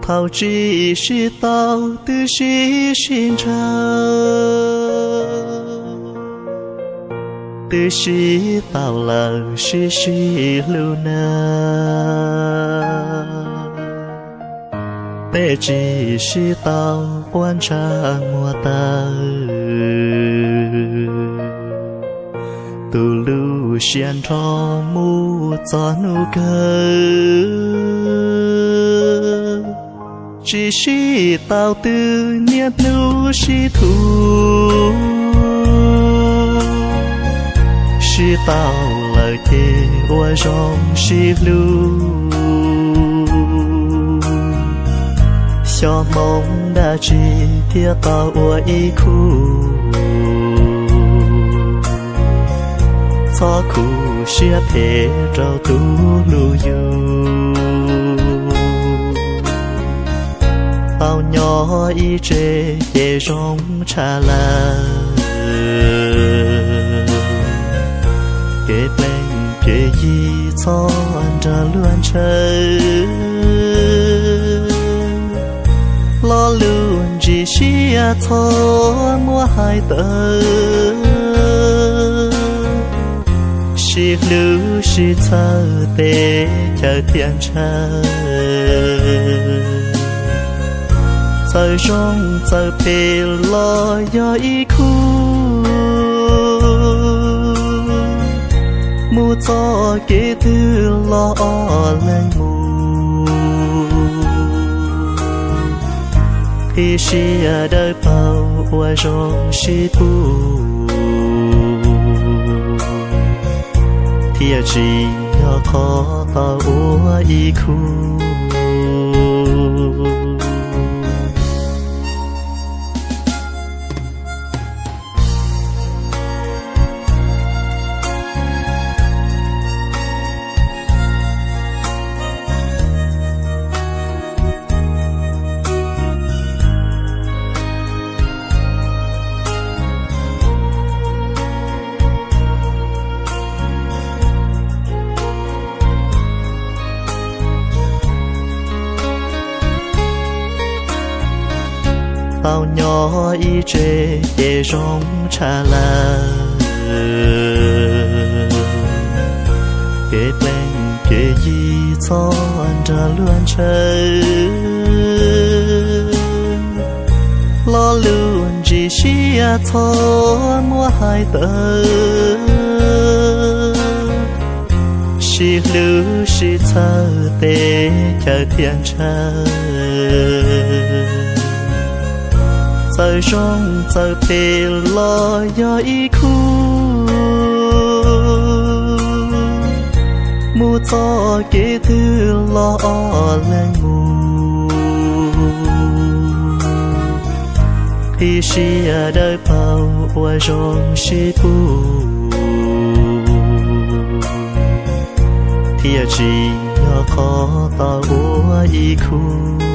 Thaum tsis sib tau twb sib sib ntshaw, twb sib tau lawm sib sib hlub na. Peb tsis sib tau quaj ntshav muag taw, tu lub siab nrho mus txog hnub kawg. Tsis sib tau twg niaj hnub sib thu, sib tau lawm ces ua zoo sib hlub. Xyov hmoov dab tsi thiaj tau ua ib khub, txhob khuv siab phem rau tus hlub yus. Tau nyob ib tse ces zoo tshaj lawm, kev plees kev yi txhob nrog luag ntshaw. Lo lus ntsis siab txhob muab hais tawm, sib hlub sib txhawb teb chaws thiaj ntshaw. Txawm zoo txawm phem los yog ib khub, mus txoj kev twg los ob leeg mus, qhib siab dawb paug ua zoo sib pub, thiaj tsim nyog qhov tau ua ib khub. Tau nyob ib tse ces zoo tshaj lawm, kev plees kev yi txhob nrog luag ntshaw. Lo lus ntsis siab txhob muab hais tawm, sib hlub sib txhawb teb chaws thiaj ntshaw. Txawm zoo txawm phem los yog ib khub, mus txoj kev twg los ob leeg mus, qhib siab dawb paug ua zoo sib pub, thiaj tsim nyog qhov tau ua ib khub.